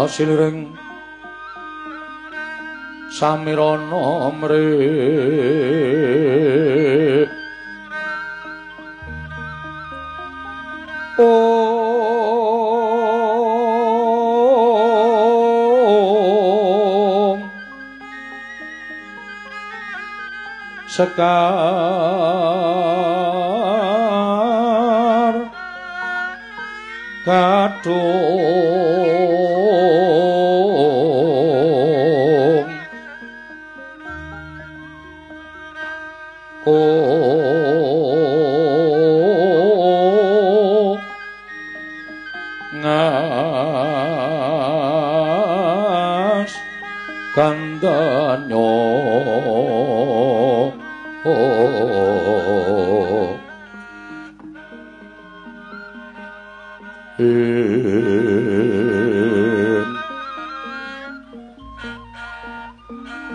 Pasiliring samirana mrih Om Sekar Kadung Ngas Kandanyo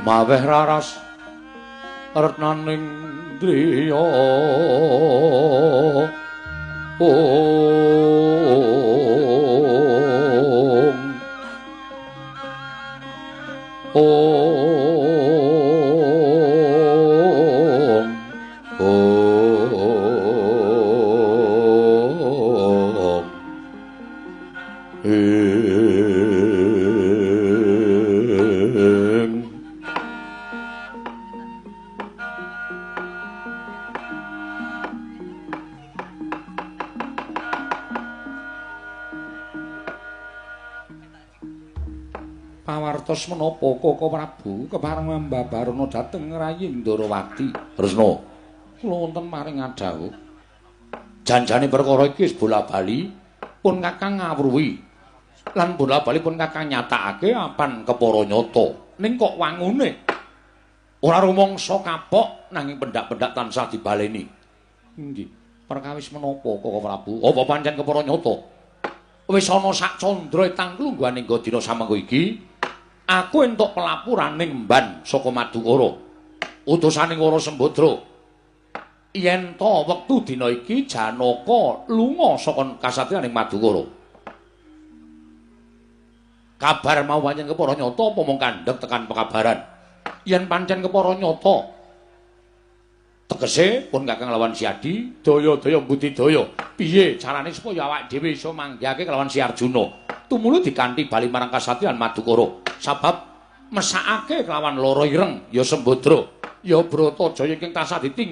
Maweh raras retnaning driya Om Om Om Ing Pawartos menapa Koko Prabu kepareng mbabarana dhateng rayi Ndarawati. Kresna, kula wonten maring adhawuh. Janjane perkara iki wis bola-bali pun Kakang ngawruhi. Lan bola-bali pun Kakang nyatakake apan kepara nyata. Ning kok wangune ora rumangsa kapok nanging pendak-pendak tansah dibaleni. Inggih, perkawis menapa Koko Prabu? Apa pancen kepara nyata? Wis ana sak candra etang klungguhaning dina samengko iki, aku entuk pelapuraning emban saka Madukara. Utusaning Wara Sembadra. Yen ta wektu dina iki Janaka lunga saka kasatriyaning Madukara. Kabar mau pancen kepara nyata apa mung kandhek tekan pekabaran? Yen pancen kepara nyata, tegese pun Kakang lawan Si Adi daya-daya budidaya. Piye carane supaya awak dhewe iso manggihake kelawan Si Arjuna? Tumuli dikanthi bali marang kasatriyan Madukara. Sabab mesakake kelawan lara ireng ya Sembadra, ya Bratajaya ingkang tansah ditinggal.